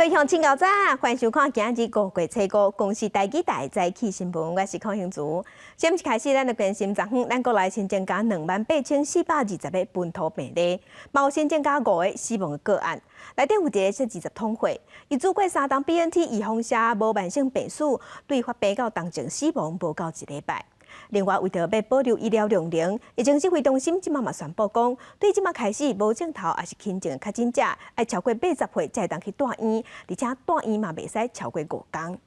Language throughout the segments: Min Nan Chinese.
各位鄉親早，歡迎收看今日5月初5公視台語台早起新聞，我是鄺興珠。先一開始，咱就關心昨昏咱國內新增加28,420個本土病例，嘛有新增加五個死亡的個案。內底有一個說20通歲，伊注過三針 BNT 預防射，無慢性病史，對發病到重症死亡無夠一禮拜。另外，為著欲保留醫療量能，疫情指揮中心這馬嘛宣布講，對這馬開始無症頭抑是輕症確診者，愛超過80歲才會當去蹛院，而且蹛院嘛袂使超過5工。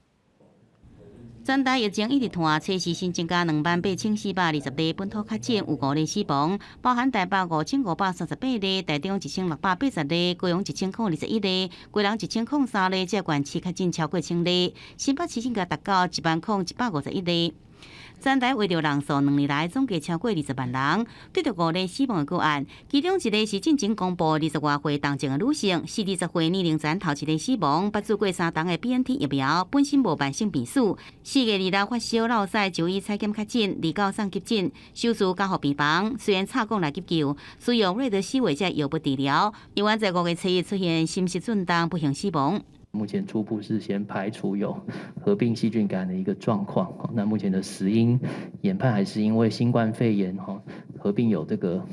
全台疫情一直拖，初四新增加28,420例本土確診，有五例死亡，包含台北5538例，台中1680例，高雄1021例，基隆1003例，這縣市確診超過千例，新北市增加達到10,151例。全台衛著人數2年來總計超過20萬人，對著五例死亡的個案，其中一個是進前公布20外歲重症的女性，是20歲年齡層頭一个死亡，捌注過三針的 BNT 疫苗，本身無慢性病史，4月2日發燒落屎就醫採檢確診，29送急診，收住加護病房，雖然插管來急救，使用瑞德西韋這藥物治療，猶原在5月初一出現心室震動，不幸死亡。目前初步是先排除有合併細菌感染的一個狀況，那目前的死因研判還是因為新冠肺炎合併有這個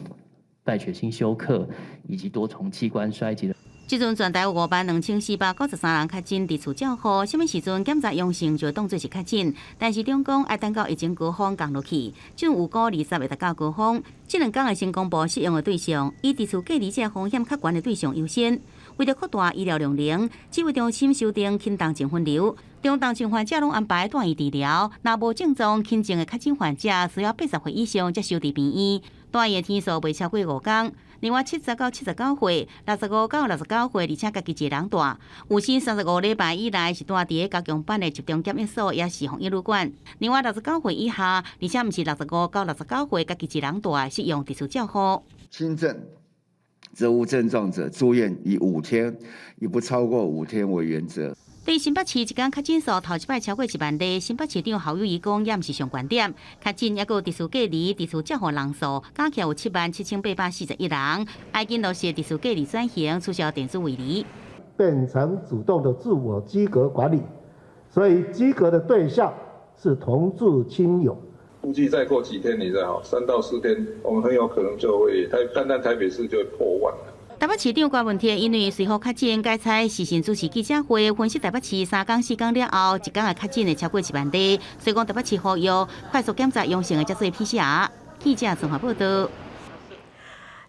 敗血性休克以及多重器官衰竭的。這陣全台有52,493人確診，佇厝照護，啥物時陣檢查陽性就當做是確診，但是中講愛等到疫情高峰降落去，準預估20會達到高峰。這兩工會先公布適用的對象，以佇厝隔離這風險較懸的對象優先。為著擴大醫療量能，指揮中心修訂輕重症分流，中重症患者攏安排蹛院治療，若無症狀輕症的確診患者需要80歲以上才收佇病院，蹛院的天數袂超過5工。另外，70到79歲、65到69歲，而且家己一个人蹛。有新35禮拜以來是蹛佇咧加強版的集中檢疫所，抑是防疫旅館。另外，69歲以下，而且毋是65到69歲，家己一人蹛，適用佇厝照護。輕症則無症狀者住院以五天，以不超過五天為原則。對新北市一工確診數頭一擺超過1萬例，新北市長侯友宜講，也毋是上懸點。確診抑閣有佇厝隔離、佇厝照護人數加起來有77,841人，愛緊落實佇厝隔離轉型，取消電子圍籬，變成主動的自我居隔管理，所以居隔的對象是同住親友。估計再過幾天，你知道，3到4天，我們很有可能就會台單單台北市就會破萬了。台北市長柯文哲因為隨後確診，改採視訊主持記者會，分析台北市3工4工了後，一工的確診會超過1萬例，所以講台北市呼籲快速檢查陽性的才做 PCR。記者綜合報道。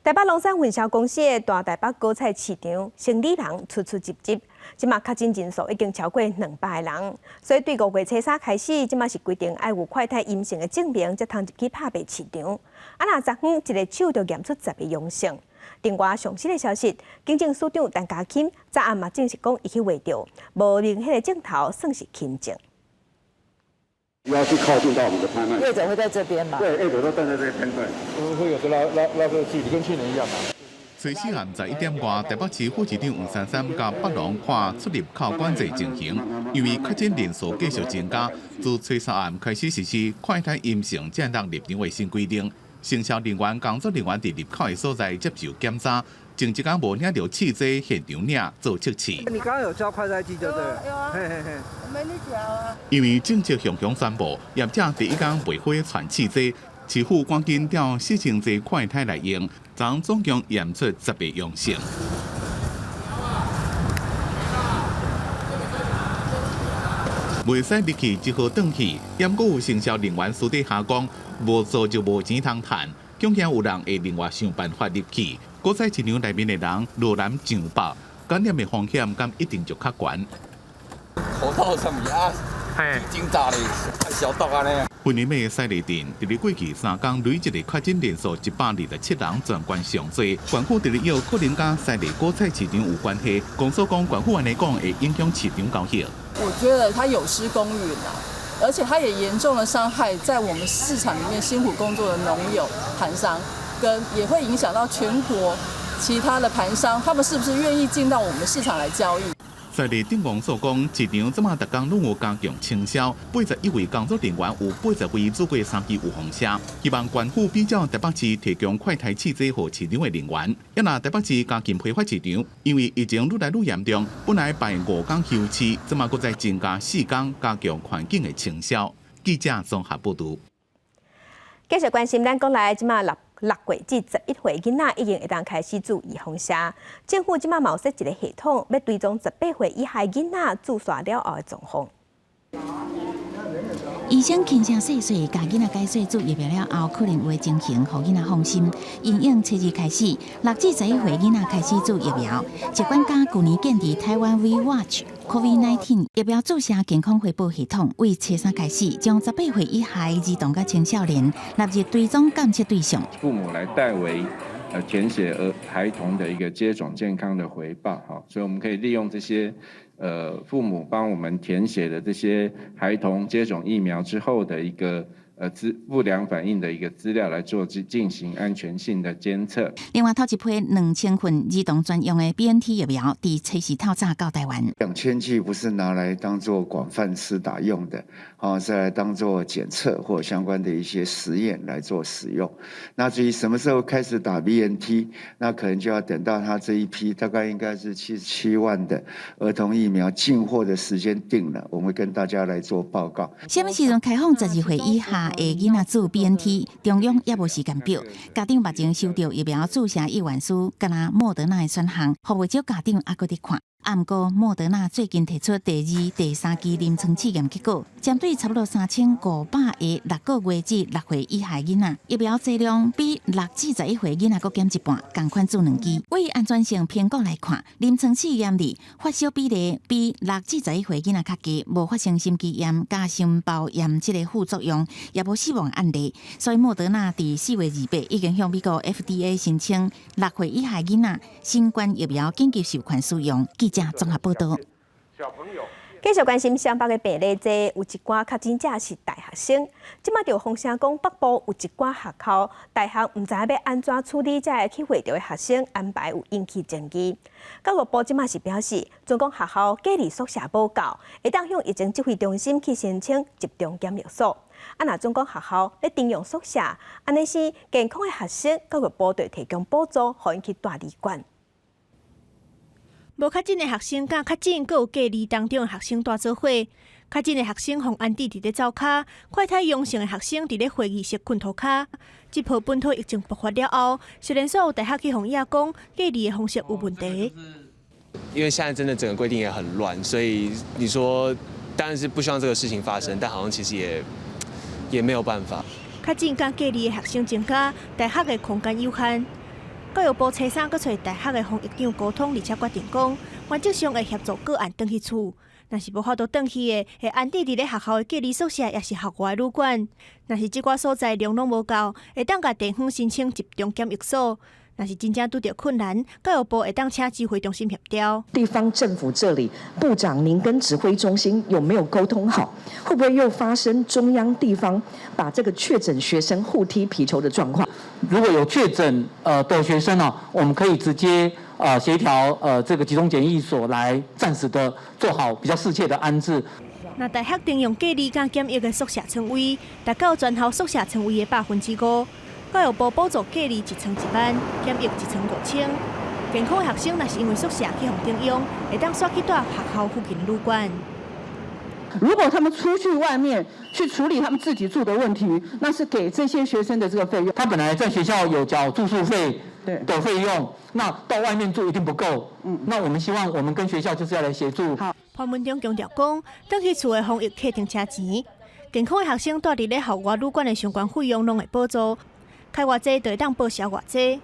台北龍山運銷公司的大台北果菜市場，生理人出出入入，這馬確診人數已經超過200人，所以對5月初三開始，這馬是規定愛有快篩陰性的證明，才通入去拍賣市場。啊，若昨昏一个手就驗出10個陽性。另外上新的消息，警政署長陳家欽昨暗嘛證實講，伊去畫著無明顯的症頭，算是輕症。要去靠近到我們的拍賣，業者會在這邊嗎？對，業者都站在這邊，對，會有個拉拉拉個距離，跟去年一樣嘛。初四暗11點外，台北市副市長黃珊珊佮北龍看出入口管制情形，因為確診人數繼續增加，自初三暗開始實施快篩陰性才通入場的新規定。承銷人員、工作人員佇入口的所在接受檢查，前一工無領著試劑，現場領做測試。你剛剛有交快篩劑就對了。有啊，嘿嘿嘿。沒你交啊。因為政策雄雄宣布，業者第一工袂花傳試劑，市府趕緊調4000劑快篩來用，昨總共驗出10個陽性。袂使入去，只好轉去。毋過有承銷人員私底下講，無做就無錢通趁，恐驚有人會另外想辦法入去。果菜市場內面的人落南上百，感染的風險敢一定就較懸。口罩啥物啊？警察咧，消毒按呢。雲林的西麗鎮，佇咧過去3工累計的確診人數127人，全縣上濟。縣府佇咧有可能佮西麗果菜市場有關係，公所講縣府按呢講會影響市場交易。我覺得他有失公允啊，而且他也嚴重的傷害在我們市場裡面辛苦工作的農友、盤商，跟也會影響到全國其他的盤商，他們是不是願意進到我們市場來交易？在地鎮公所講，市場這馬逐工攏有加強清消，81位工作人員有80位做過三劑預防射，希望縣府比照台北市提供快篩試劑予市場的人員。抑若台北市加緊批發市場，因為疫情愈來愈嚴重，本來排5工休市，這馬閣再增加4工，加強環境的清消。記者綜合報導。繼續關心咱國內這馬6歲至11歲囡仔已經會當開始注預防射。政府這馬嘛有設一個系統，欲追蹤18歲以下囡仔注射了後的狀況。醫生輕聲細細共囡仔解說注疫苗了後可能有的情形，予囡仔放心。因應初二開始，6至11歲囡仔開始注疫苗。疾管家舊年建立臺灣 V Watch COVID-19 疫苗注射健康回報系統，為初三開始，將18歲以下兒童佮青少年納入追蹤監測對象。父母來代為填寫兒孩童的一個接種健康的回報，哈，所以我們可以利用這些父母幫我們填寫的這些孩童接種疫苗之後的一個資不良反應的一個資料來做進行安全性的監測。另外，頭一批2000份兒童專用的 BNT 疫苗，佇初四透早到臺灣。2000劑不是拿來當做廣泛施打用的，哦，是來當做檢測或相關的一些實驗來做使用。那至於什麼時候開始打 BNT，那可能就要等到他這一批大概應該是77萬的兒童疫苗進貨的時間定了，我們會跟大家來做報告。啥物時陣開放12歲以下的囡仔注 BNT，中央猶無時間表。家長目前收著疫苗注射意願書，敢若莫德納的選項，予袂少家長猶閣佇看。啊，毋過莫德納最近提出第二、第三期臨床試驗結果，針對差不多3500個6個月至6歲以下囡仔，疫苗劑量比6至11歲囡仔閣減一半，仝款注兩劑。為安全性評估來看，臨床試驗裡發燒比例比6至11歲囡仔較低，無發生心肌炎佮心包炎這个副作用，也無死亡案例。所以莫德納佇4月28已經向美國 FDA 申請6歲以下囡仔新冠疫苗緊急授權使用。記者綜合報道。繼續關心雙北的病例，這有一寡確診者是大學生。這馬就風聲講北部有一寡學校大學毋知欲按怎處理這个去會著的學生安排有引起爭議。教育部這馬是表示，準講學校隔離宿舍無夠，會當向疫情指揮中心去申請集中檢疫所。啊，若準講學校咧徵用宿舍，按呢是健康的學生，教育部就提供補助，予𪜶去蹛旅館。無確診的學生，佮確診閣有隔離當中的學生蹛做伙。確診的學生予安置佇咧灶跤，快篩陽性的學生佇咧會議室睏塗跤。這波本土疫情爆發了後，雖然所有大學去予影講隔離的方式有問題。因為現在真的整個規定也很亂，所以你說當然是不希望這個事情發生，但好像其實也沒有辦法。確診佮隔離的學生增加，大學的空間有限。教育部初三閣揣大學的防疫長溝通，而且決定講，原則上會協助個案轉去厝。若是無法度轉去的，會安置佇咧學校的隔離宿舍，抑是校外旅館。若是這寡所在量攏無夠，會當共地方申請集中檢疫所。若是真正拄著困難，教育部會當請指揮中心協調。地方政府這裡，部長您跟指揮中心有沒有溝通好？會不會又發生中央地方把這個確診學生互踢皮球的狀況？如果有確診的學生呢，我們可以直接協調這個集中檢疫所來暫時的做好比較適切的安置。若大學徵用隔離佮檢疫的宿舍床位，達到全校宿舍床位的5%。教育部補助隔離一床1萬，檢疫一床5000。健康的學生若是因為宿舍去予徵用，會當煞去蹛學校附近旅館。如果他們出去外面去處理他們自己住的問題，那是給這些學生的這個費用。他本來在學校有繳住宿費的費用，那到外面住一定不夠。那我們希望我們跟學校就是要來協助。潘文忠強調講，轉去厝的防疫客停車錢，健康的學生蹛佇咧校外旅館的相關費用攏會補助，開偌濟就會當報銷偌濟。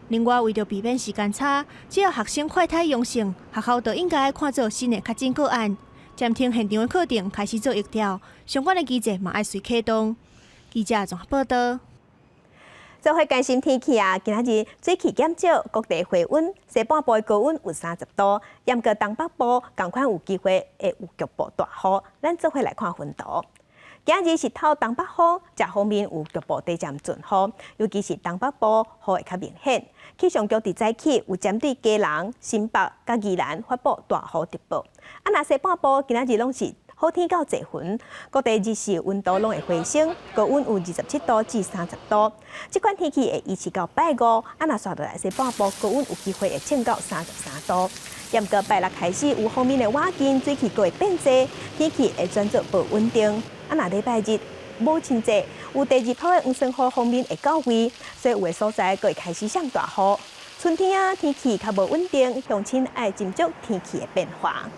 另外，為著避免時間差，只要學生快篩陽性，學校就應該看做新的確診個案，暫停現場的課程，開始做疫調，相關的機制嘛愛隨啟動。記者綜合報道。做伙關心天氣啊！今仔日水汽減少，各地回溫，西半部的高溫有30度，毋過東北部仝款有機會會有局部大雨。咱做伙來看雲圖。今日是透東北風，這方面有局部短暫陣雨，尤其是東北部雨會較明顯。氣象局佇早起有針對基隆、新北佮宜蘭發布大雨特報。啊，若西半部今仔日攏是好天到濟雲，各地日時溫度攏會回升，高溫有27度至30度。這款天氣會維持到拜五，啊，若紲落來西半部高溫有機會會衝到33度。毋過拜六開始有鋒面的倚近，水汽閣會變濟，天氣會轉做無穩定。啊，若禮拜日無真濟，有第二波的黃酸雨鋒面會到位，所以有的所在閣會開始落大雨。春天啊，天氣較無穩定，鄉親愛斟酌天氣的變化。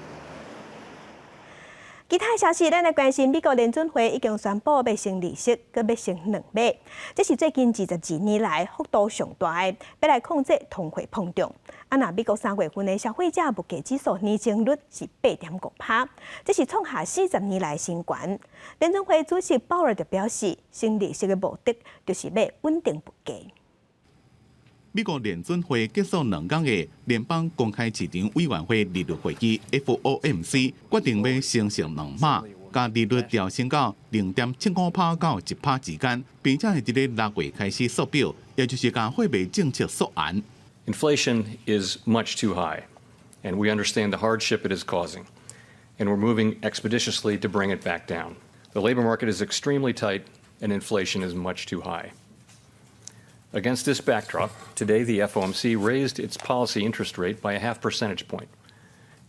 其他消息，咱來關心美國聯準會已經宣布欲升利息，閣欲升兩碼，這是最近22年來幅度上大的，欲來控制通貨膨脹。啊，若美國3月份的消費者物價指數年增率是8.5%，這是創下40年來新高。聯準會主席鮑爾就表示，升利息的目的就是欲穩定物價。美國聯準會結束2天的聯邦公開市場委員會利率會議（FOMC），決定欲升息兩碼，共利率調升到0.75%到1%之間，並且會佇咧6月開始縮表，也就是共貨幣政策縮絚。 Inflation is much too high, and we understand the hardship it is causing, and we're moving expeditiously to bring it back down. The labor market is extremely tight, and inflation is much too high. Against this backdrop, today the FOMC raised its policy interest rate by a half percentage point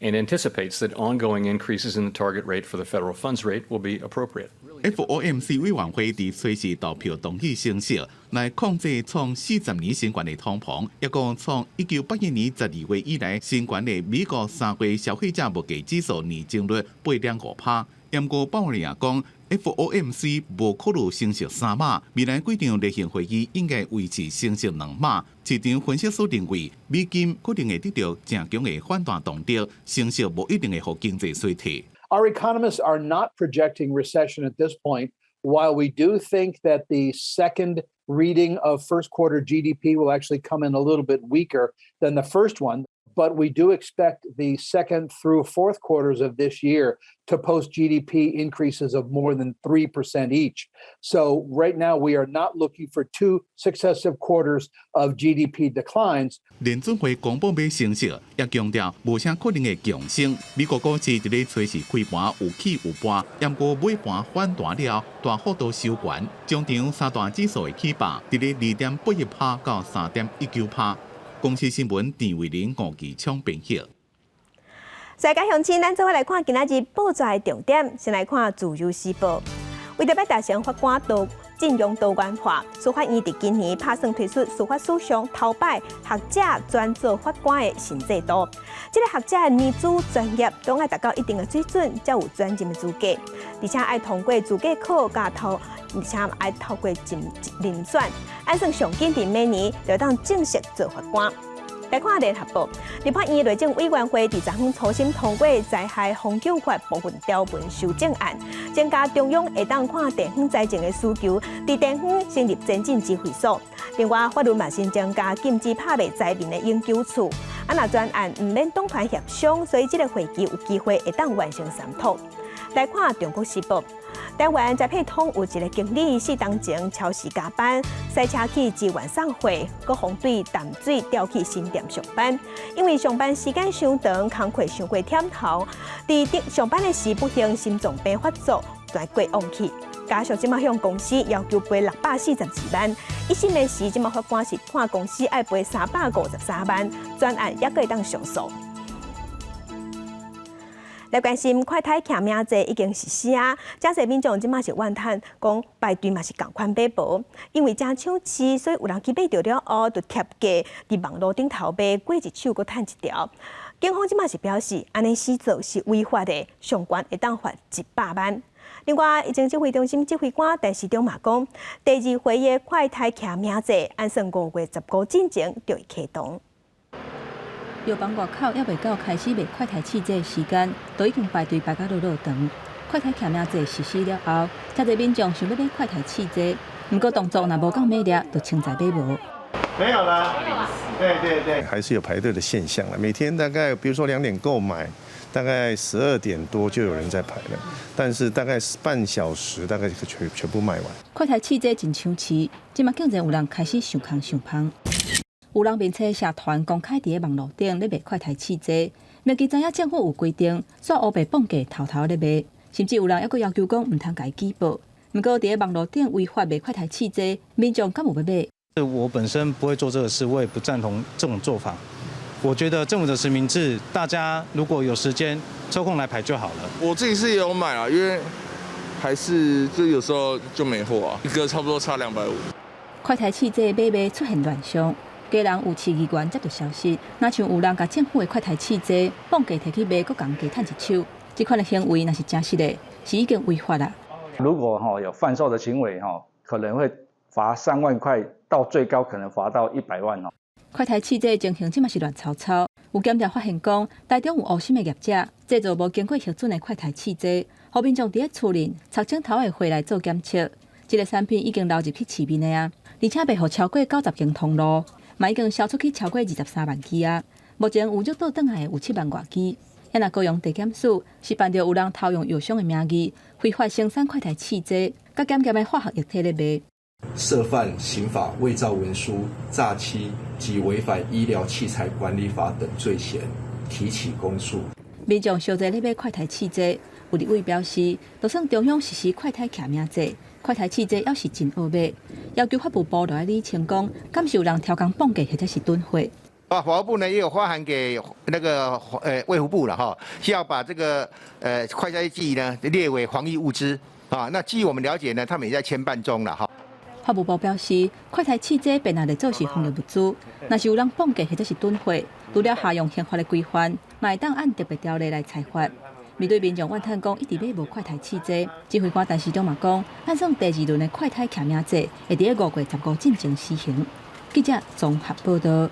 and anticipates that ongoing increases in the target rate for the federal funds rate will be appropriate. FOMC 委員會佇隨時投票同意升息，來控制創40年新懸的通膨，抑閣創1981年12月以來新懸的美國3月消費者物價指數年增率8.5%。毋過鮑爾也講，FOMC 無考慮升息三碼，未來幾場例行會議應該維持升息兩碼。市場分析師認為，美金可能會得著誠強的反彈動力，升息無一定會予經濟衰退。 Our economists are not projecting recession at this point. While we do think that the second reading of first quarter GDP will actually come in a little bit weaker than the first one, but we do expect the second through fourth quarters of this year to post GDP increases of more than 3% each. So right now we are not looking for two successive quarters of GDP declines. 聯準會公布欲升息，也強調無啥可能會強升。美國股市佇咧初時開盤有起有跋，毋過尾盤反彈了，大幅度收懸，終場三大指數會起百，佇咧2.81%到3.19%。公視新聞鄭偉玲、吳其昌編譯。世界鄉親，咱做伙來看今仔日報紙的重點。先來看《自由時報》，為著欲達成法官多陣容多元化，司法院佇今年拍算推出司法史上頭擺學者轉做法官的新制度。這个學者的年資專業攏愛達到一定的水準，才有轉任的資格，而且愛通過資格考佮透，而且愛透過遴遴選，按算上緊佇明年就當正式做法官。來看聯合報，立法院內政委員會佇昨昏初審通過災害防救法部分條文修正案，增加中央會當看地方災情的需求，佇地方成立前進指揮所。另外，法律嘛新增加禁止拍賣災民的永久厝。啊，若專案毋免黨團協商，所以這个會期有機會會當完成三讀。來看《中國時報》，台灣宅配通有一个經理4冬前超時加班，駛車去支援送貨，閣予對淡水調去新店上班。因為上班時間傷長，工課傷過忝頭，佇上班的時不幸心臟病發作，就過往去。家屬這馬向公司要求賠642萬，一審的時，這馬法官是判公司愛賠353萬，專案猶閣會當上訴。來關心快篩記名制已經實施啊！誠濟民眾這馬是怨嘆，講排隊嘛是仝款買無，因為誠搶市，所以有人去買著了後，就貼價佇網路頂頭買，過一手閣趁一條。警方這馬是表示，按呢死做是違法的，上懸會當罰100萬。另外，疫情指揮中心指揮官陳時中嘛講，第二回的快篩記名制，按算5月15進前就會啟動。藥房外口猶未到開始賣快篩試劑的時間，都已經排隊排甲落落長。快篩記名制實施了後，誠濟民眾想欲買快篩試劑，毋過動作若無夠猛烈，就穿在買無。沒有啦，對對對，還是有排隊的現象啦。每天大概，比如說2點購買，大概12點多就有人在排了，但是大概半小時，大概就全部賣完。快篩試劑真搶市，這馬竟然有人開始想空想芳。有人面冊社團公開佇咧網路頂咧賣快篩試劑，明知知影政府有規定，煞烏白磅價偷偷咧賣，甚至有人猶閣要求講毋通共伊舉報。毋過佇咧網路頂違法賣快篩試劑，民眾敢有欲買？我本身不會做這個事，我也不贊同這種做法。我覺得政府的實名制，大家如果有時間抽空來排就好了。我自己是有買啊，因為還是就有時候就沒貨啊，一個差不多差250。快篩試劑買賣出現亂象，家人有市議員接到消息，若像有人共政府的快篩試劑磅價提去賣，閣共加趁一手，這款的行為若是真實的，是已經違法啦。如果哈有販售的行為哈，可能會罰3萬塊，到最高可能罰到100萬哦。快篩試劑情形這馬是亂糟糟，有檢查發現講，台中有烏心的業者製造無經過核准的快篩試劑，予民眾佇咧厝裡插針頭的血來做檢測。這個產品已經流入去市面的啊，而且賣予超過90間通路，嘛已經銷出去超過23萬支啊。目前有入倒轉來的有7萬外支。若高雄地檢署是辦著有人偷用藥商的名義，非法生產快篩試劑，佮檢驗的化學液體咧賣。涉犯刑法偽造文書、詐欺及違反醫療器材管理法等罪嫌，提起公訴。民眾小濟咧買快篩試劑，有立委表示，就算中央實施快篩記名制，快篩試劑猶是真好買，要求法務部來理清講，敢是有人調工磅價或者是囤貨。啊，法務部呢也有發函給那個衛福部了哈，需要把這個快篩劑呢列為防疫物資啊。那據我們了解呢，他們也在簽辦中了哈。法務部表示，快篩試劑變來列做是防疫物資，若是有人磅價或者是囤貨，除了適用刑法的規範，嘛會當按特別條例來裁罰。面對民眾怨嘆講一直買無快篩試劑，指揮官陳時中嘛講，按算第二輪的快篩記名制會佇咧5月15進前施行。記者綜合報道。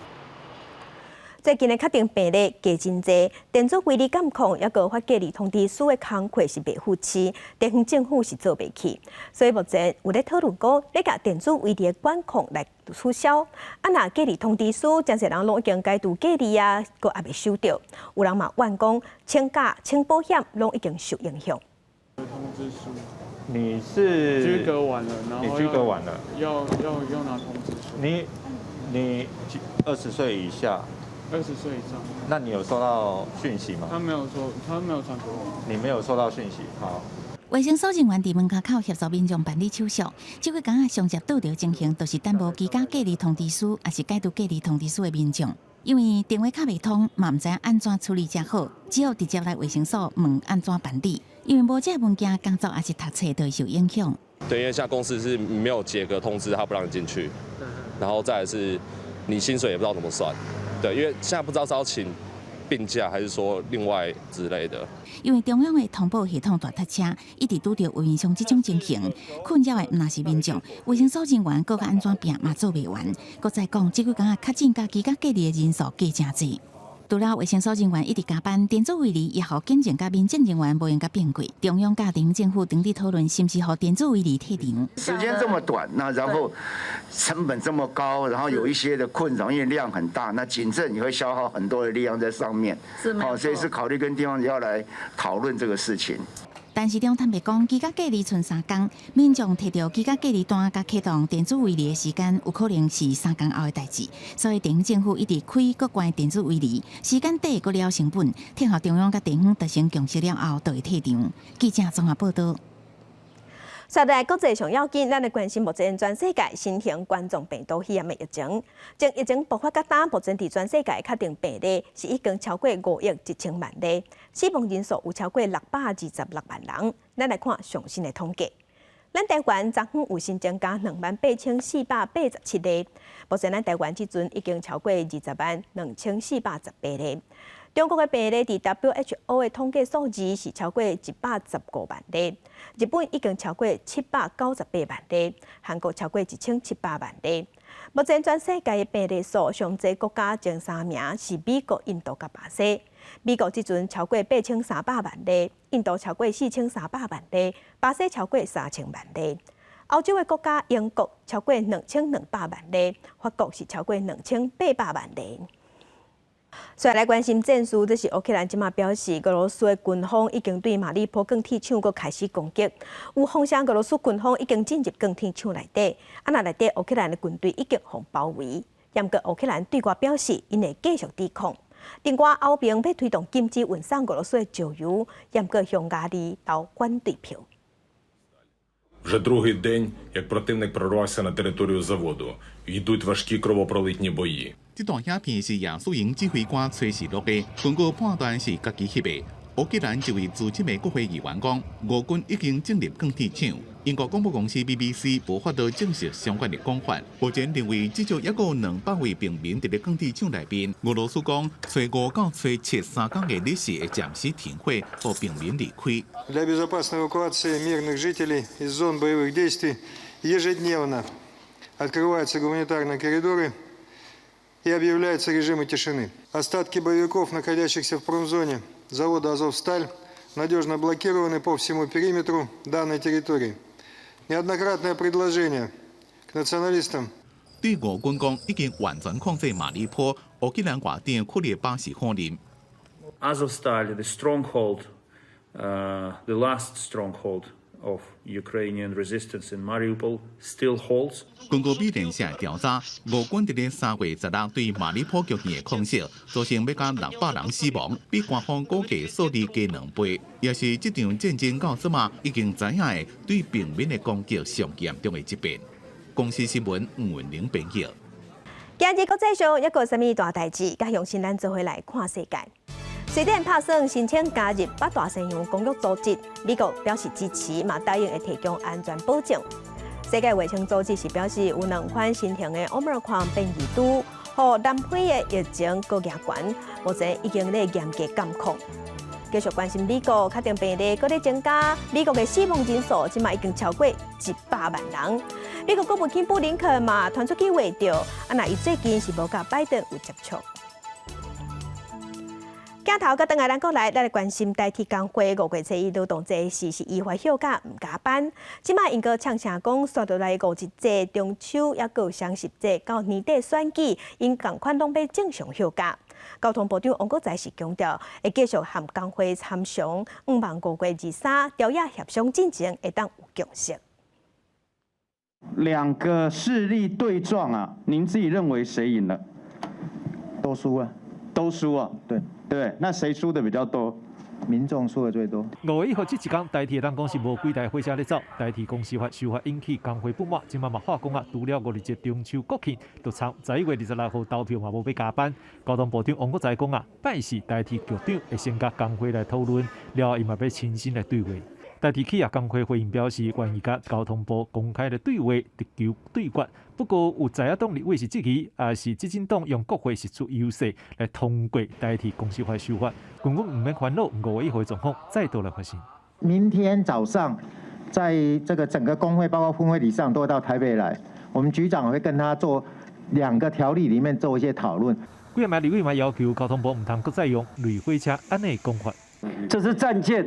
最近的確診病例加真濟，電子圍籬監控抑閣發隔離通知書的工課是袂赴市，地方政府是做袂起，所以目前有咧討論講，欲共電子圍籬的管控來取消。啊，若隔離通知書，真濟人攏已經解除隔離啊，閣猶未收著。有人嘛怨講，請假、請保險攏已經受影響。通知書，你是居隔完了，然後你居隔完了，要拿通知書。你20歲以下。20歲以上。那你有收到訊息嗎？他沒有說，他沒有傳給我。你沒有收到訊息，好。衛生所人員佇門口協助民眾辦理手續，這幾工仔上捷拄著情形，就是等無居家隔離通知書，抑是解除隔離通知書的民眾，因為電話敲袂通，嘛毋知影按怎處理才好，只好直接來衛生所問按怎辦理。因為無這個文件，工作抑是讀冊都會受影響。對，因為現在公司是沒有解隔通知，他不讓你進去，然後再來是，你薪水也不知道怎麼算。對，因為現在不知道是要請病假，還是說另外之類的。因為中央的通報系統大塞車，一直拄著運營商這種情形，困擾的毋但是民眾，衛生所人員閣較按怎拚嘛做袂完。閣再講，這幾工仔確診佮居家隔離的人數加誠濟。除了衛生所人員一直加班，電子圍籬也予警政佮民政人員無閒佮變過。中央佮地方政府正佇討論，是毋是予電子圍籬退場。時間這麼短，那然後成本這麼高，然後有一些的困擾，因為量很大，那警政也會消耗很多的力量在上面。好，所以是考慮跟地方要來討論這個事情。陳時中坦白講，居家隔離賰3工，民眾提著居家隔離單佮啟動電子圍籬的時間，有可能是3工後的代誌。所以地方政府一直開閣關電子圍籬，時間短閣了成本，聽候中央佮地方達成共識了後，就會退場。記者綜合報道。接來國際上要緊，咱來關心目前全世界新型冠狀病毒肺炎的疫情。從疫情爆發到今，目前佇全世界確診病例是已經超過5億1千萬例，死亡人數有超過626萬人。咱來看上新的統計，咱台灣昨昏有新增加28,487例，目前咱台灣這陣已經超過202,418例。中國的病例佇 WHO 的統計數字是超過115萬例，日本已經超過798萬例，韓國超過1700萬例。目前全世界的病例數上濟國家前三名是美國、印度佮巴西。美國這陣超過8300萬例，印度超過4300萬例，巴西超過3000萬例。歐洲的國家英國超過2200萬例，法國是超過2800萬例。再來關心戰事，這是烏克蘭這馬表示，俄羅斯的軍方已經對馬里波鋼鐵廠閣開始攻擊。有風聲，俄羅斯軍方已經進入鋼鐵廠內底，啊，若內底烏克蘭的軍隊已經予包圍。毋過烏克蘭對外表示，𪜶會繼續抵抗。另外，歐盟欲推動禁止運送俄羅斯的石油，毋過匈牙利投反對票。 Вже другий день, як противник прорвався на територію заводу, йдуть важкі кровопролитні бої. 這段影片是亞速營指揮官崔氏錄的，根據判斷是家己翕的。烏克蘭一位資深的國會議員講，俄軍已經進入鋼鐵廠。英國廣播公司 BBC 無法度證實相關的講法。目前認為至少猶閣有200位平民佇咧鋼鐵廠內面。俄羅斯講，初五到初七三工的日時會暫時停火，予平民離開。 Для безопасной эвакуации мирных жителей из зон боевых действий ежедневно открываются гуманитарные коридоры и объявляются режимы тишины. Остатки боевиков, находящихся в промзоне завода «Азовсталь», надежно блокированы по всему периметру данной территории. Неоднократное предложение к националистам 對俄軍講已經完全控制馬里波，烏克蘭外長庫列巴是否認。 Azovstal, the stronghold, the last stronghold of Ukrainian resistance in Mariupol, still holds. 根據美聯社調查，俄軍佇咧3月16對馬里波局面的空襲，造成欲加600人死亡，比官方估計數字加2倍，也是這場戰爭到這馬已經知影的對平民的攻擊上嚴重的一遍。公視新聞吳文玲編譯。今日國際上猶閣有啥物大代誌？佮鄉親咱做伙來看世界。瑞典拍算申請加入北大西洋公約組織，美國表示支持，嘛答應會提供安全保證。世界衛生組織是表示有兩款新型的 Omicron 變異株，予南非的疫情閣加懸，目前已經咧嚴格監控。繼續關心美國確診病例閣咧增加，美國的死亡人數這馬已經超過100萬人。美國國務卿布林肯嘛傳出去話著，啊若伊最近是無佮拜登有接觸。鏡頭閣轉來咱國內，咱來關心台鐵工會5月初一勞動節時是依法休假毋加班。這馬𪜶閣嗆聲講，煞落來五一節、中秋猶閣有雙十節到年底選舉，𪜶仝款攏欲正常休假。交通部長王國材是強調，會繼續和工會參詳，向望5月23朝野協商進前會當有共識。兩個勢力對撞啊，您自己認為誰贏了？都輸啊，都輸啊，對。對，那誰輸的比較多？民眾輸的最多。5月1號這一工，台鐵當講是無幾台火車咧走。台鐵公司發修法引起工會不滿，這馬嘛喊講啊，除了五日節中秋國慶，就參11月26號投票嘛無欲加班。交通部長王國材講啊，拜四台鐵局長會先佮工會來討論，了後伊嘛欲親身來對話。台鐵企業工會回應表示，願意佮交通部公開的對話，直球對決。不過有在野黨立委是質疑，也是執政黨用國會釋出優勢來通過台鐵公司法修法，根本毋免煩惱5月1號的狀況再度來發生。明天早上，在這個整個工會，包括分會理事長都會到台北來，我們局長會跟他做兩個條例裡面做一些討論。幾个立委嘛要求交通部毋通閣再用類火車按呢講法。這是戰艦，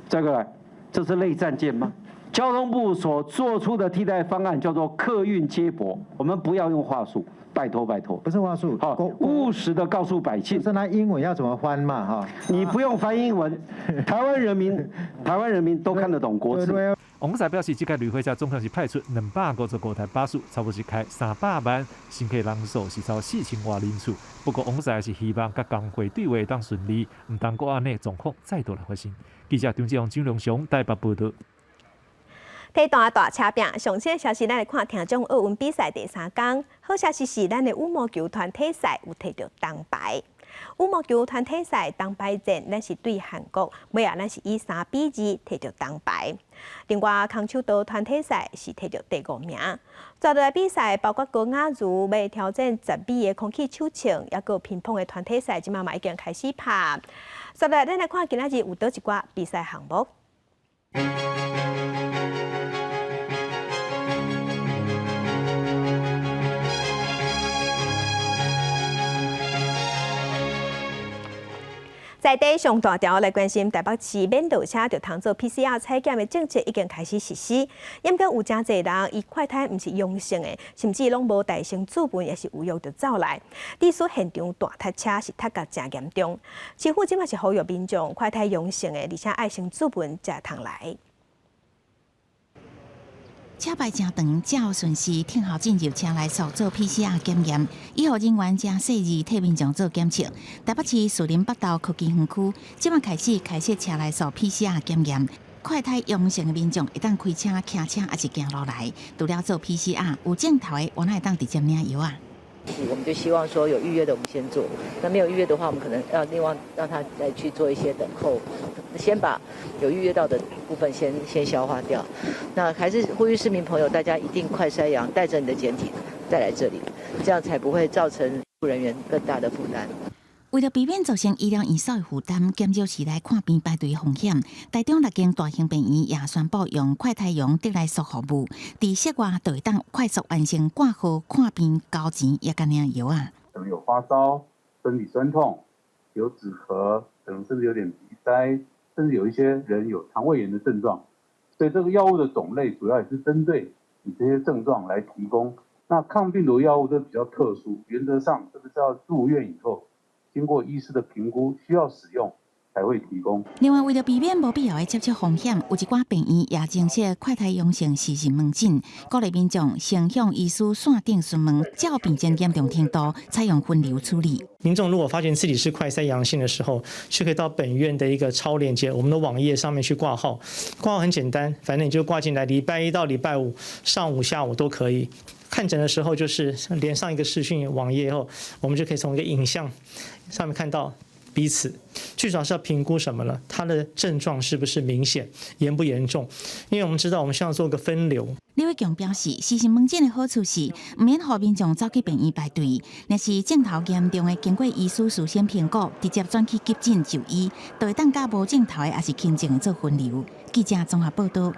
這個這是類戰艦嗎？交通部所做出的替代方案叫做客運接駁，我們不要用話術，拜託拜託。不是話術，好，務實的告訴百姓。是那英文要怎麼翻嘛？哈，你不用翻英文，台灣人民，台灣人民都看得懂國字。王國材表示，這屆類火車總共是派出255台巴士，差不多是開300萬乘客人數是超4000外人次。不過，王國材是希望佮工會對話會當順利，毋通閣按呢狀況再度來發生。記者張志宏、張良雄台北報導。體壇大車拼，上新消息，咱來看聽講奧運比賽第三工，好消息是咱的羽毛球團體賽有提著銅牌。羽毛球團體賽銅牌戰，咱是對韓國，尾仔咱是以3比2提著銅牌。另外，空手道團體賽是提著第五名。接落來比賽包括高雅茹欲挑戰10米的空氣手槍，猶閣乒乓的團體賽，這馬嘛已經開始拍。接落來，咱來看今仔日有佗一寡比賽項目。在地上大條來關心台北市免落車就通做 PCR 採檢的政策已經開始實施，毋過有誠濟人伊快篩毋是陽性的，甚至攏無帶身主文，抑是有約就走來，致使現場大塞車是塞甲誠嚴重。市府這馬是呼籲民眾快篩陽性的，而且愛先主文才通來。車排誠長，才順勢等候進入車內速做 PCR 檢驗，醫護人員誠細緻替民眾做檢測。台北市士林北投科技園區，這馬開始開設車內速 PCR 檢驗，快篩陽性的民眾會當開車、騎車抑是行路來，除了做 PCR，有症頭的，嘛會當直接領藥仔。我們就希望說有預約的我們先做，那沒有預約的話，我們可能要另外讓他再去做一些等候，先把有預約到的部分先消化掉。那還是呼籲市民朋友，大家一定快篩陽，帶着你的檢體再來這裡，這樣才不會造成醫護人員更大的負擔。為著避免造成醫療院所的負擔，減少市內看病排隊風險，台中六間大型病院也宣布用快篩陽得來速服務，佇室外就會當快速完成掛號、看病、交錢，抑佮領藥仔。可能有發燒、身體痠痛、有止咳，可能甚至有點鼻塞，甚至有一些人有腸胃炎的症狀。所以這個藥物的種類主要也是針對你這些症狀來提供。那抗病毒藥物都比較特殊，原則上這個是要住院以後，經過醫師的評估，需要使用才會提供。另外，為著避免無必要的接觸風險，有一寡病院也增設快篩陽性視訊門診，鼓勵民眾先向醫師線頂詢問，照病情嚴重程度，採用分流處理。民眾如果發現自己是快篩陽性的時候，是可以到本院的一個超連結，我們的網頁上面去掛號。掛號很簡單，反正你就掛進來，禮拜一到禮拜五上午、下午都可以。看診的時候，就是連上一個視訊網頁後，我們就可以從一個影像上面看到彼此。最主要是要評估什麼呢？他的症狀是不是明顯，嚴不嚴重？因為我們知道，我們需要做個分流。李偉強表示，視訊門診的好處是，毋免予民眾走去病院排隊，若是症頭嚴重的，經過醫師事先評估，直接轉去急診就醫，就會當佮無症頭的抑是輕症的做分流。記者綜合報道。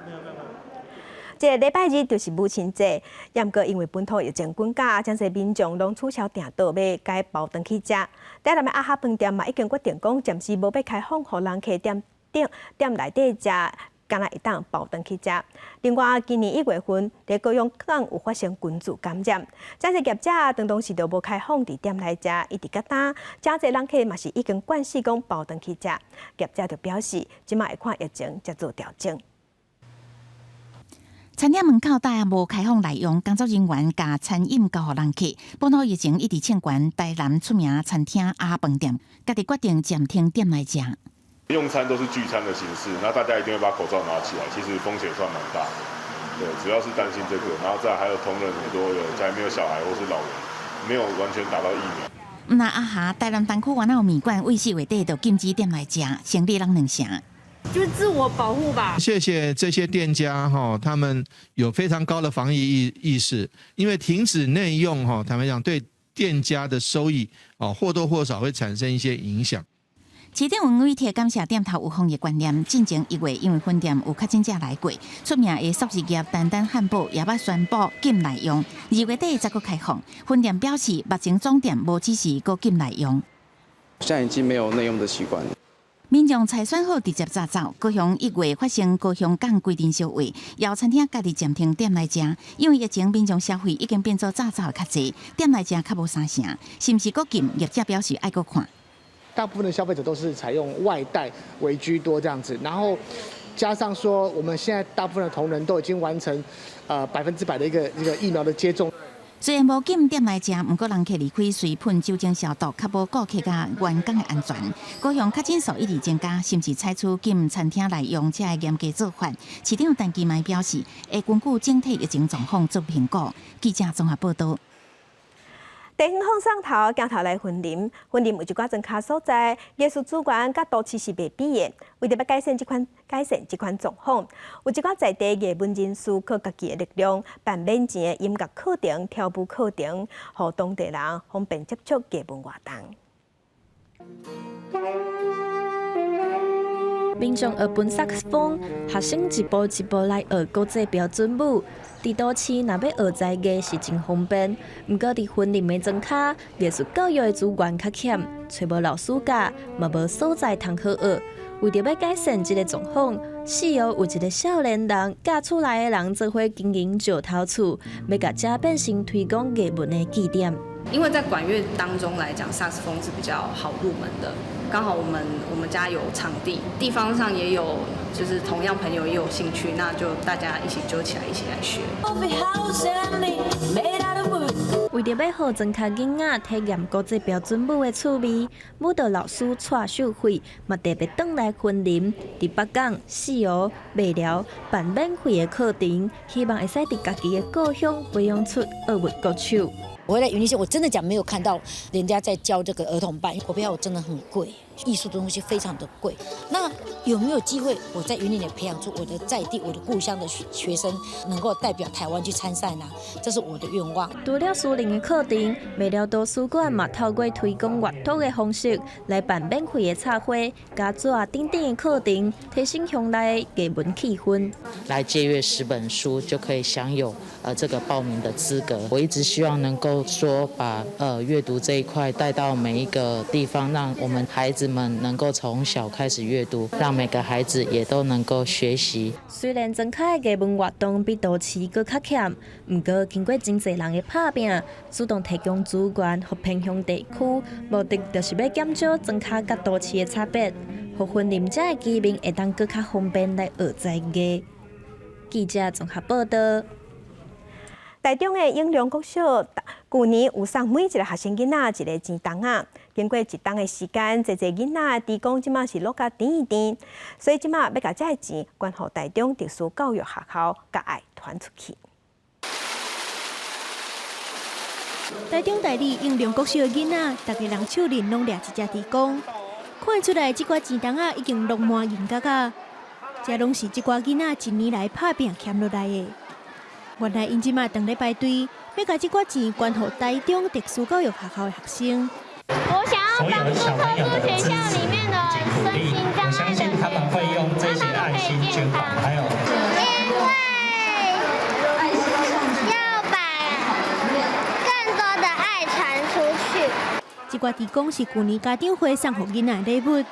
這個禮拜日就是母親節，毋過因為本土疫情滾價，誠濟民眾攏取消訂桌，欲改包轉去食。台南的阿哈飯店嘛，已經決定講，暫時無欲開放予人客踮店店內底食，干焦會當包轉去食。另外，今年一月份佇高雄港有發生群聚感染，誠濟業者當當時就無開放佇店內食，一直到今，誠濟人客嘛是已經慣勢講包轉去食。業者就表示，這馬會看疫情才做調整。餐廳門口罩無開放內用，工作人員共餐飲交予人客。本土疫情一直衝懸，台南出名餐廳阿哈飯店，家己決定暫停店內食。用餐都是聚餐的形式，那大家一定會把口罩拿起來，其實風險算蠻大的。對，主要是擔心這個，然後再還有同仁很多有家裡面有小孩或是老人，沒有完全打到疫苗。毋但阿哈，台南東區原來有麵館，對四月底就禁止店內食，生理攏兩成。就是自我保護吧。謝謝這些店家哈，他們有非常高的防疫意識，因為停止內用哈，坦白講對店家的收益哦或多或少會產生一些影響。市長黃偉哲感謝店頭有防疫觀念，進前一月因為分店有確診者來過，出名的速食業丹丹漢堡也捌宣布禁內用，二月底才閣開放。分店表示，目前總店無指示閣禁內用。現在已經沒有內用的習慣。民眾篩選好直接紮走。高雄一月發生高雄港規陣燒話，有餐廳家己暫停店內食，因為疫情民眾消費已經變做紮走的較濟，店內食較無三成，是毋是閣禁？業者表示愛閣看。大部分的消費者都是採用外帶為居多這樣子，然後加上說，我們現在大部分的同仁都已經完成100%的一個疫苗的接種。雖然無禁店內食，毋過人客離開隨噴酒精消毒，確保顧客佮員工的安全。高雄確診數一直增加，是毋是採取禁餐廳內用這个嚴格做法？市長陳其邁表示，會根據整體疫情狀況做評估。記者綜合報道。地方放送頭鏡頭來雲林，雲林有一寡莊跤所在，藝術資源佮都市是袂比的。為著欲改善這款狀況，有一寡在地藝文人士靠家己的力量辦免錢的音樂課程、跳舞課程，予當地人方便接觸藝文活動。民眾學分薩克斯風，學生一步一步來學國際標準舞。佇都市若欲學才藝是真方便，毋過佇雲林的莊跤，藝術教育的資源較欠，揣無老師教，嘛無所在通好學。為著欲改善這个狀況，四葉有一个少年人佮厝內的人做伙經營石頭厝，欲共遮變成推廣藝文的據點。因為在管樂當中來講，薩克斯風是比較好入門的。剛好我們家有場地，地方上也有，就是同樣朋友也有興趣，那就大家一起揪起來，一起來學。為著欲予莊跤囡仔體驗國際標準舞的趣味，舞蹈老師蔡秀慧嘛特別轉來雲林，佇北港、四葉、麥寮辦免費的課程，希望會使佇家己的故鄉培養出奧運國手。我回來雲林縣，我真的講沒有看到人家在教這個兒童班，國票真的很貴，藝術的東西非常的貴。那有沒有機會我在雲林也培養出我的在地、我的故鄉的學生，能夠代表台灣去參賽呢？這是我的願望。除了私人的課程，麥寮圖書館嘛透過推廣閱讀的方式來辦免費的插畫、膠紙等等的課程，提升鄉內的藝文氣氛。來借閱10本書就可以享有這個報名的資格。我一直希望能夠說把閱讀這一塊帶到每一個地方，讓我們孩子們能夠從小開始閱讀，讓每個孩子也都能夠學習。雖然莊跤的藝文活動比都市閣較欠，毋過經過真濟人的拍拚，主動提供資源予偏鄉地區，目的就是欲減少莊跤佮都市的差別，予雲林遮的居民會當閣較方便來學才藝。記者綜合報道。台中的永良國小，舊年有送每一个學生囡仔一个錢筒仔。經過一冬的時間，濟濟囡仔豬公這馬是落甲甜甜，所以這馬欲共這个錢捐予台中特殊教育學校，共愛傳出去。台中大里永良國小的囡仔，逐个人手裡攏掠一隻豬公，看出來這寡錢筒仔已經落滿銀角仔，這攏是這寡囡仔一年來拍拚儉落來的。原來𪜶這馬當咧排隊，欲共這寡錢捐予台中特殊教育學校的學生。我想要幫助特殊學校裡面的身心障礙的學生，讓他們可以健康。因為要把更多的愛傳出去。這寡豬公是舊年家長會送予囡仔的禮物，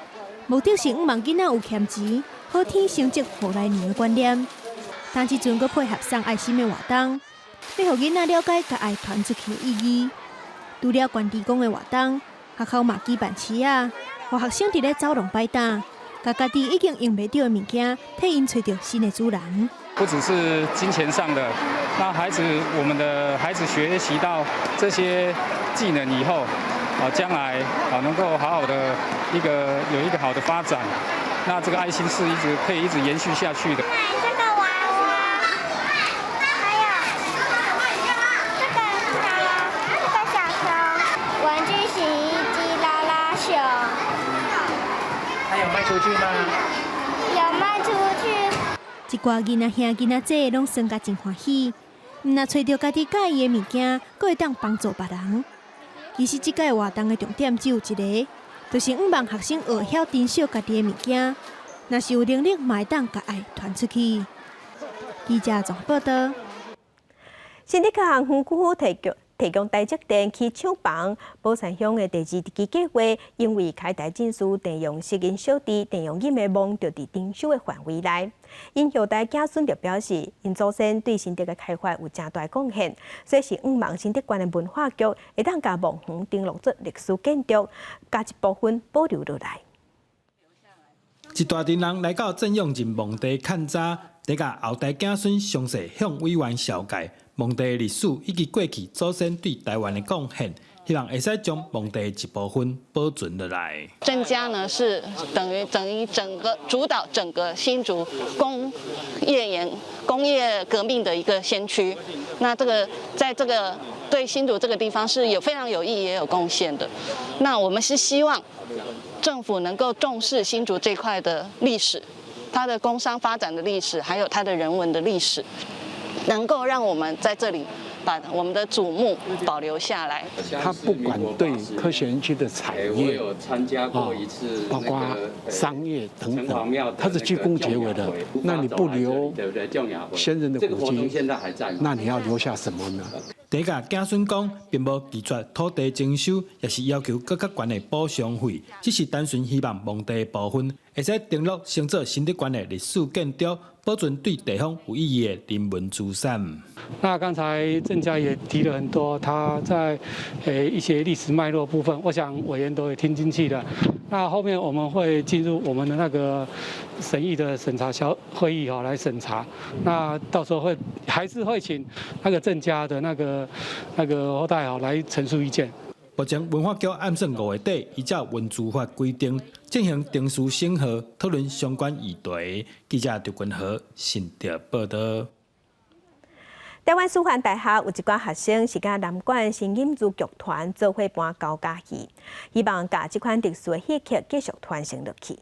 目的是向望囡仔有儉錢、好天成績予來年的觀念。但這陣閣配合送愛心的活動，欲予囡仔了解共愛傳出去的意義。除了捐豬公的活動，學校嘛舉辦市仔，予學生佇咧走廊擺擔，共家己已經用袂著的物件，替𪜶揣著新的主人。不只是金錢上的，那孩子，我們的孩子學習到這些技能以後，啊，將來啊能夠好好的一個有一個好的發展，那這個愛心是一直可以一直延續下去的。這個娃娃，還有這個這個小熊，玩具洗衣機拉拉熊。還有賣出去嗎？有賣出去。一寡囡仔兄囡仔姊攏耍甲真歡喜，毋若揣著家己佮意的物件，閣會當幫助別人。其實這屆活動的重點只有一个，就是向望學生學曉珍惜家己的物件，若是有能力，嘛會當共愛傳出去。記者綜合報道。新竹科學園區提供台積電起廠房，寶山鄉的第二基計劃，因為開台進士鄭用錫𪜶小弟鄭用錦的墓就佇徵收的範圍內，𪜶後代子孫就表示，𪜶祖先對新竹的開發有誠大貢獻，所以是向望新竹縣的文化局會當共墓園登錄做歷史建築，共一部分保留落來。一大陣人來到鄭用錦墓地勘查，佇共後代子孫詳細向委員紹介墓地的歷史以及過去祖先對台灣的貢獻，希望會使將墓地的一部分保存落來。鄭家呢是等於整個主導整個新竹工業革命的一個先驅，那這個在這個對新竹這個地方是有非常有意義也有貢獻的。那我們是希望政府能夠重視新竹這塊的歷史，它的工商發展的歷史，還有它的人文的歷史，能夠讓我們在這裡把我們的祖墓保留下來。他不管對科學園區的產業，包括商業等等，他是居功厥偉的。那你不留先人的古蹟，那你要留下什麼呢？第甲子孫講，並無拒絕土地徵收，也是要求閣較懸的補償費，只是單純希望墓地部分會使登錄成做新竹縣的歷史建築，保存對地方有意義的人文資產。那剛才鄭家也提了很多，他在一些歷史脈絡部分，我想委員都會聽進去的。那後面我們會進入我們的那個審議的審查小會議哈，來審查。那到時候會還是會請那個鄭家的那個後代哈來陳述意見。目前文化局按算5月底依照文資法規定進行程序審核，討論相關議題。記者劉君和新竹報道。台灣師範大學有一寡學生是佮南管新音族劇團做伙搬高甲戲，希望共這款特殊的戲曲繼續傳承落去。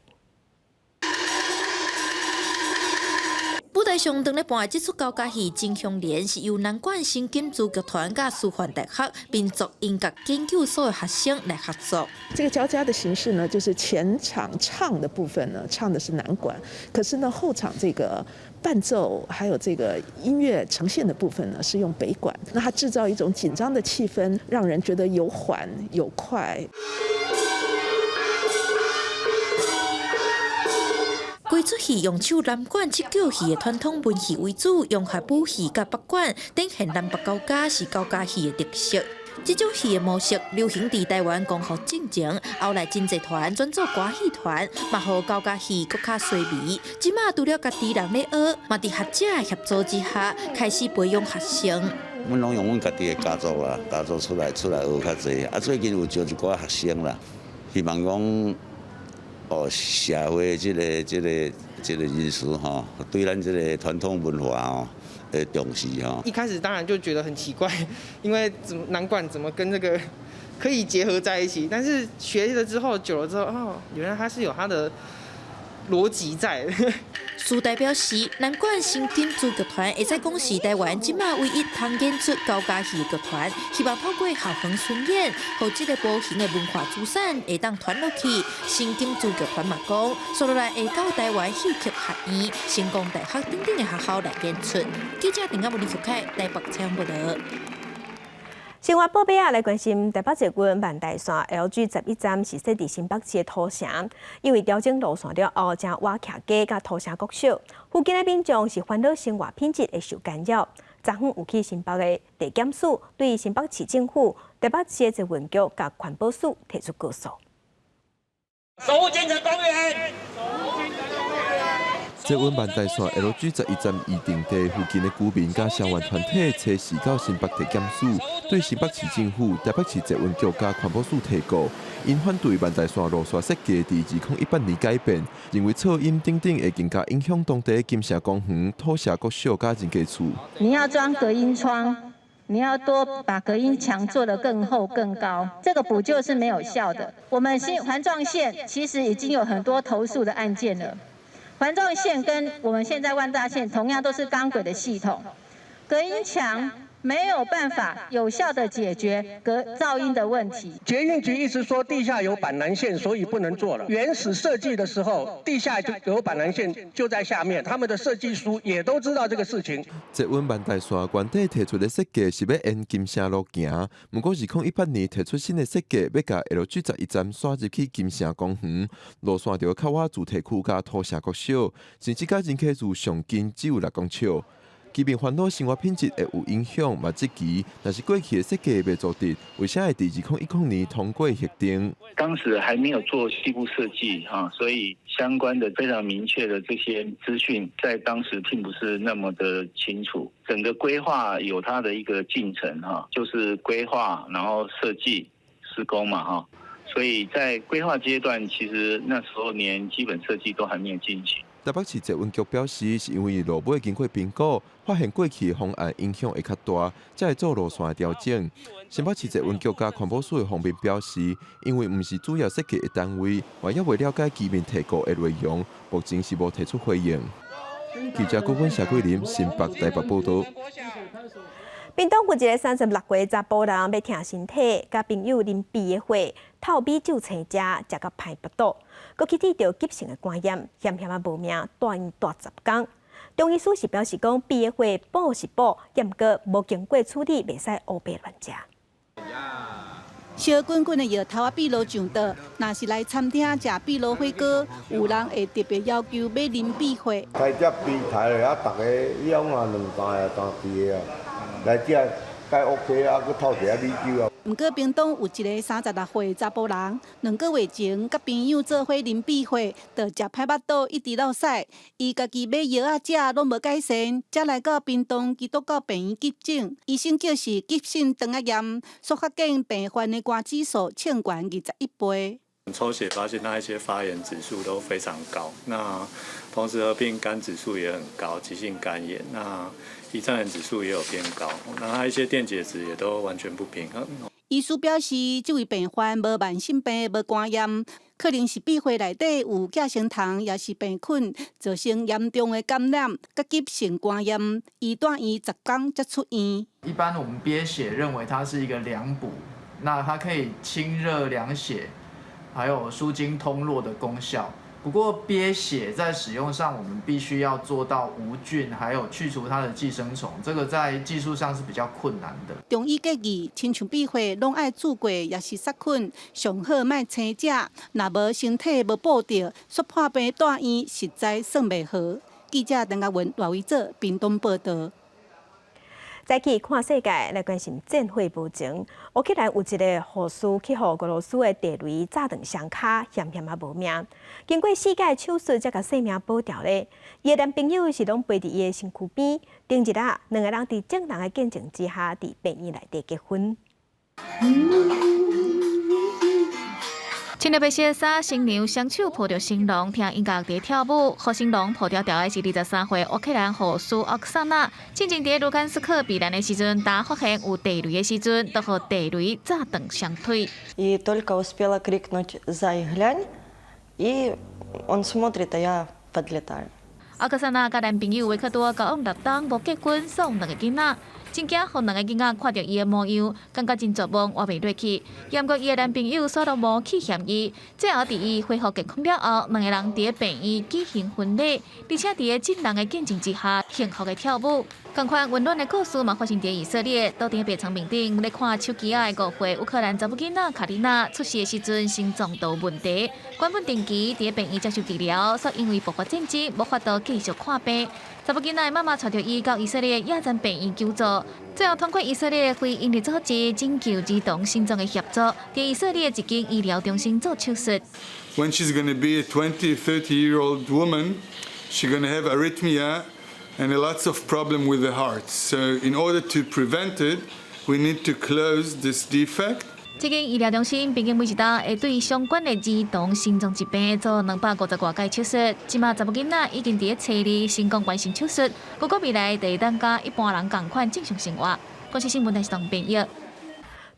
舞台上當咧搬的這齣高甲戲《真香蓮》是由南管新金珠劇團佮師範大學民族音樂研究所的學生來合作。這個交加的形式呢，就是前場唱的部分呢，唱的是南管，可是呢後場這個伴奏還有這個音樂呈現的部分呢，是用北管。那它製造一種緊張的氣氛，讓人覺得有緩有快。規齣戲用手南管七腳戲的傳統文戲為主，融合武戲佮北管，展現南北高架是高架戲的特色。這種戲的模式流行佇台灣光復戰爭，後來真濟團轉做歌戲團，嘛予高架戲閣較衰微。這馬除了家己人咧學，嘛佇學者的協助之下，開始培養學生。阮攏用阮家己的家族啦，家族出來學較濟。啊，最近有招一寡學生啦，希望講。哦，社會這個人士吼，對咱這個傳統文化吼的重視吼。一開始當然就覺得很奇怪，因為怎麼南管怎麼跟這個可以結合在一起？但是學了之後，久了之後，哦，原來它是有它的邏輯在。師大表示，南管新金珠劇團會使講是台灣這馬唯一通演出高甲戲的劇團，希望透過校園巡演，予這个無形的文化資產會當傳落去。新金珠劇團嘛講，接落來會到台灣戲曲學院、成功大學等等的學校來演出。記者鄧阿文、李福凱台北採訪報道。新聞報尾仔來關心台北捷運萬大線 LG 11站是設佇新北市的土城，因為調整路線了後，誠倚徛街佮土城國小附近的民眾是煩惱生活品質會受干擾。昨昏有去新北的地檢署對新北市政府、台北市的捷運局佮環保署提出告訴。守護金城公園。捷運萬大線 LG 11站預定地附近的居民佮社運團體，初四到新北地檢署，對新北市政府、台北市捷運局佮環保署提告，𪜶反對萬大線路線設計佇2018年改變，認為噪音等等會更加影響當地金城公園、土城國小佮人家厝。你要裝隔音窗，你要多把隔音牆做得更厚更高，這個補救是沒有效的。我們新環狀線其實已經有很多投訴的案件了。環狀線跟我們現在萬大線同樣都是鋼軌的系統，隔音牆沒有辦法有效的解決隔噪音的問題。捷運局一直說地下有板南線，所以不能做了。原始設計的時候，地下就有板南線就在下面，他們的設計書也都知道這個事情。捷運萬大線原底提出的設計是欲沿金城路行，毋過2018年提出新的設計，欲共 LG 11站徙入去金城公園，路線著較倚住宅區佮土城國小，甚至佮人口厝上近只有6公尺。居民煩惱生活品質會有影響，嘛質疑，若是過去的設計袂做得，為啥會佇2010年通過核定？當時還沒有做細部設計，哈，所以相關的非常明確的這些資訊，在當時並不是那麼的清楚。整個規劃有它的一個進程，哈，就是規劃，然後設計、施工嘛，哈。所以在規劃階段，其實那時候連基本設計都還沒有進行。台北市捷運局表示，是因為路尾經過評估，發現過去的方案影響會較大，才會做路線的調整。新北市捷運局佮環保署的方面表示，因為毋是主要設計的單位，嘛猶未了解居民提告的內容，目前是無提出回應。記者郭芬、謝桂林，新北台北報道。屏東有一个36歲查埔人欲疼身體，佮朋友啉啤的血，透米酒青食，食甲歹腹肚，閣去得著急性的肝炎，險險仔無命，蹛院蹛10工。中醫師是表示講，啤的血補是補，毋過無經過處理，袂使烏白亂食。燒滾滾的藥頭仔比羅上桌，若是來餐廳食比羅火鍋，有人會特別要求欲啉啤血。開只啤台啊，逐个兩啊兩三啊三四個啊，來食，該 OK 啊，閣透一下米酒啊。毋過屏東有一个36歲查埔人，2個月前佮朋友做伙啉啤血，就食歹腹肚，一直落屎。伊家己買藥仔食，攏無改善，才來到屏東基督教病院急診，醫生叫是急性腸仔炎，煞發現病患的肝指數衝懸21倍。抽血發現，他一些發炎指數都非常高，那同時合併肝指數也很高，急性肝炎，那胰臟炎指數也有偏高，那他一些電解質也都完全不平衡。醫師表示，這位病患無慢性病、無肝炎，可能是啤血內底有寄生蟲，抑是病菌造成嚴重的感染，佮急性肝炎，伊蹛院10工才出院。一般我們鱉血認為它是一個涼補，那它可以清熱涼血，還有舒筋通絡的功效。不過鱉血在使用上，我們必須要做到無菌，還有去除它的寄生蟲，這個在技術上是比較困難的。中醫建議，親像啤血攏愛煮過，抑是殺菌，上好莫生食。若無身體無補著，煞破病蹛院，實在算袂好。記者鄧家文、賴維哲屏東報道。再去看世界來關心戰火無情，烏克蘭有一个護士去予俄羅斯的地雷炸斷雙跤，險險仔無命。經過四擺手術，才共性命保牢咧。伊的男朋友是攏陪佇伊的身軀邊，頂日啊，兩个人佇眾人的見證之下，佇病院內底結婚。穿著白色衫，新娘雙手抱著新郎，聽音樂佇跳舞。予新郎抱牢牢的是23歲烏克蘭護士奧克薩娜。進前佇盧甘斯克避難的時陣，當發現有地雷的時陣，就予地雷炸斷雙腿。 И только успела крикнуть «Зай, глянь!» и он смотрит, а я подлетаю. 奧克薩娜佮男朋友維克多交往6冬無結婚，生兩个囡仔。真驚予兩个囡仔看著伊的模樣，感覺真絕望，活袂落去。毋過伊的男朋友煞攏無棄嫌伊，最後佇伊恢復健康了後，兩个人佇病院舉行婚禮，而且佇眾人的見證之下，幸福的跳舞。仝款溫暖的故事嘛發生佇以色列，倒佇白床面頂咧看手機仔的5歲烏克蘭查某囡仔卡琳娜出世的時陣，心臟就有問題，原本定期佇病院接受治療，煞因為爆發戰爭，無法度繼續看病。查某囡仔的媽媽帶著伊到以色列亞棧病院求助，最後通過以色列非營利組織拯救兒童心臟的協助，佇以色列一間醫療中心做手術。 When she's going to be a 20, 30-year-old woman, she's going to have arrhythmia and a lots of problem with the heart. So in order to prevent it, we need to close this defect. 這間醫療中心平均每一冬會對相關的兒童心臟疾病做250外擺手術。這馬查某囡仔已經佇咧初二成功完成手術，預估未來就會當佮一般人仝款正常生活。公視新聞台是董編譯。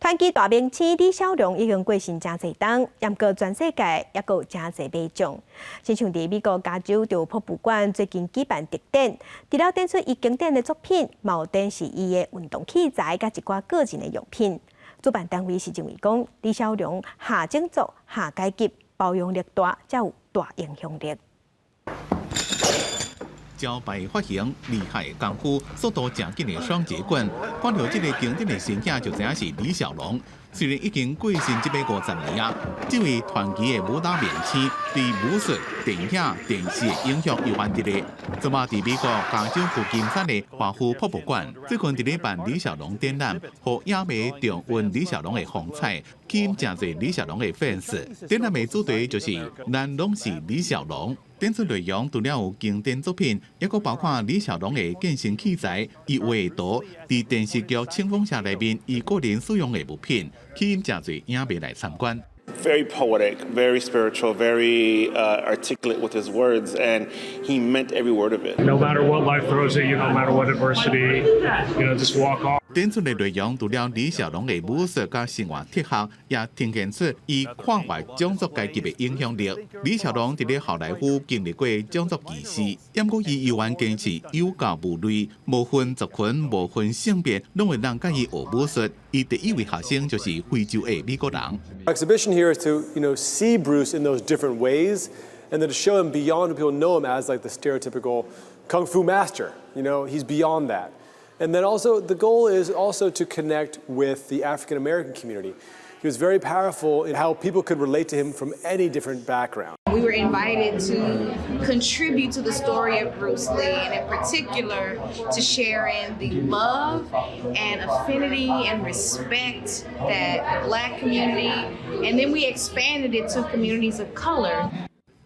傳奇大明星李小龍已經過身誠濟冬，毋過全世界猶閣有誠濟迷眾。親像佇美國加州就博物館最近舉辦特展，除了展出伊經典的作品，嘛有展示伊的運動器材佮一寡個人的用品。主辦單位是認為講，李小龍下種族、下階級，包容力大，才有大影響力。招牌髮型、厲害功夫、速度誠緊的雙截棍，看著這个經典的身影就知影是李小龍。雖然已經過身這欲50年啊，這位傳奇的武打明星對武術、電影、電視的影響猶原佇咧。這馬佇美國加州舊金山的華府博物館，最近佇咧辦李小龍展覽，予影迷重溫李小龍的風采，吸引誠濟李小龍的粉絲。展覽的主題就是咱攏是李小龍。展出內容除了有經典作品，猶閣包括李小龍的健身器材、伊畫的圖、佇電視劇《青蜂俠》內面伊個人使用的物品，吸引誠濟影迷來參觀。Very poetic, very spiritual, very articulate with his words, and he meant every word of it. No matter what life throws at you, no matter what adversity, just walk on. 展出的內容除了李小龍的武術佮生活哲學，也呈現出伊跨越種族階級的影響力。李小龍佇咧好萊塢經歷過種族歧視，毋過伊猶原堅持有教無類，無分族群、無分性別，攏會當佮伊學武術。伊第一位學生就是非洲的美國人。 Exhibition here is to see Bruce in those different ways, and then to show him beyond what people know him as, like the stereotypical kung fu master. He's beyond that. And then also, the goal is also to connect with the African American community. He was very powerful in how people could relate to him from any different background. We were invited to contribute to the story of Bruce Lee, and in particular to share in the love and affinity and respect that the Black community, and then we expanded it to communities of color.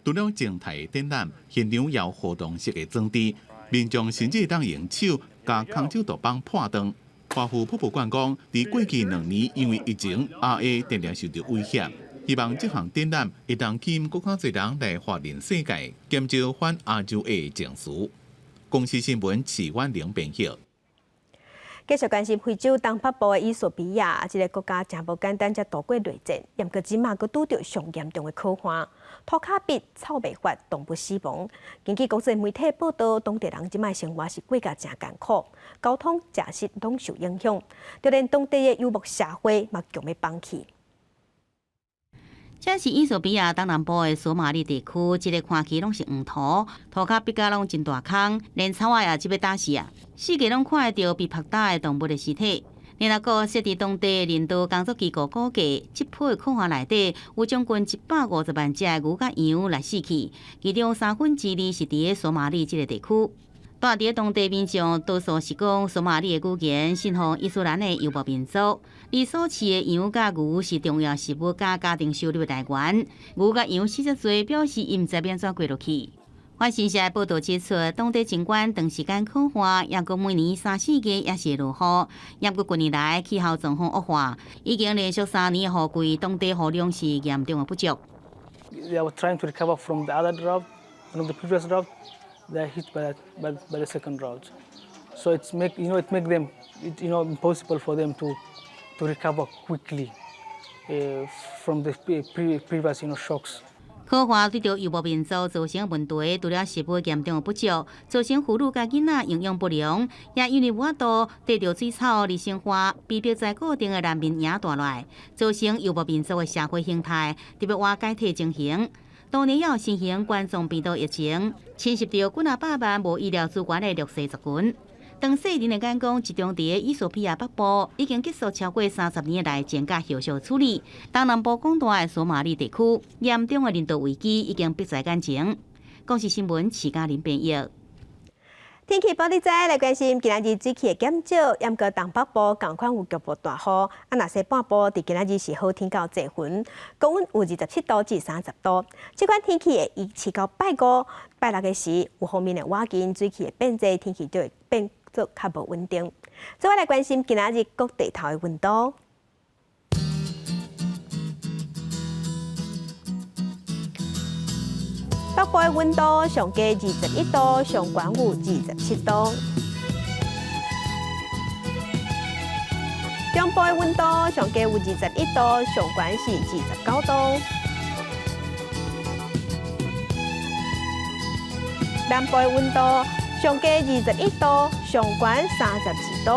除了靜態展覽，現場也有互動式的裝置，民眾甚至會當用手共空手道棒破斷。華府博物館講，佇過去2年因為疫情，亞裔定定受著威脅。希望這項展覽會當吸引閣較濟人來華人世界，減少反亞洲的情緒。公視新聞徐婉玲編譯。繼續關心非洲東北部的衣索比亞，這个國家誠無簡單，才度過內戰，毋過這馬閣拄著上嚴重的洘旱，塗跤筆草袂發，動物死亡。根據國際媒體報導，當地人這擺生活是過甲誠艱苦，交通、食食攏受影響，就連當地的遊牧社會嘛強欲放棄。這是衣索比亞東南部的索馬里地區，這个看起攏是黃土，塗跤筆仔攏真大空，連草仔也這欲焦死啊！四界攏看會著被曝焦的動物的屍體。聯合國設佇當地人道工作機構估計，這波的洘旱內底有將近150萬隻的牛佮羊來死去，其中2/3是佇咧索馬里這个地區。住佇咧當地民眾多數是講索馬里的語言，信奉伊斯蘭的遊牧民族。而所飼的羊佮牛是重要食物佮家庭收入來源。牛佮羊死遮濟，表示𪜶毋知欲按怎過落去。法新社報導指出，當地儘管長時間洘旱，抑閣每年三四月也是會落雨。毋過近年來氣候狀況惡化，已經連續3年的雨季，當地雨量是嚴重的不足。 They were trying to recover from the other drought, from the previous drought. They are hit by the second drought. So it's make you know it make them it, you know impossible for them to recover quickly from the previous shocks. 洘旱對著遊牧民族造成問題，除了食物嚴重不足，造成婦女佮囡仔營養不良，也因為無法度得著水草而生活，被迫在固定的難民營蹛落來，造成遊牧民族的社會形態特別瓦解體情形。當年有新型冠狀病毒疫情，侵襲著幾若百萬無醫療資源的弱勢族群。當世人的眼光集中佇衣索比亞北部，已經結束超過30年來戰佮後續處理。東南部廣大的索馬里地區，嚴重的人道危機已經迫在眼前。公視新聞徐嘉玲編譯。天氣報你知，來關心今仔日水汽會減少，毋過東北部仝款有局部大雨。啊，若西半部佇今仔日是好天到濟雲，高溫有27度至30度。這款天氣會維持到拜五、拜六的時，有鋒面的倚近，水汽會變濟，天氣就會變做較無穩定。做伙來關心今仔日各地頭的溫度。北部的溫度上低21度，上懸有27度。中部的溫度上低有21度，上懸是29度。南部的溫度上低21度，上懸32度。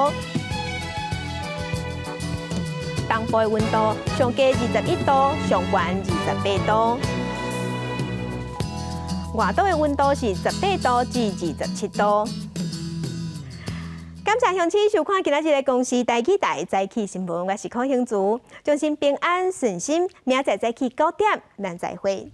東部的溫度上低21度，上懸28度。外島的溫度是18度至27度。感謝鄉親收看今仔日的公視台語台早起新聞，我是柯興竹，衷心平安順心，明仔載早起9點，咱再會。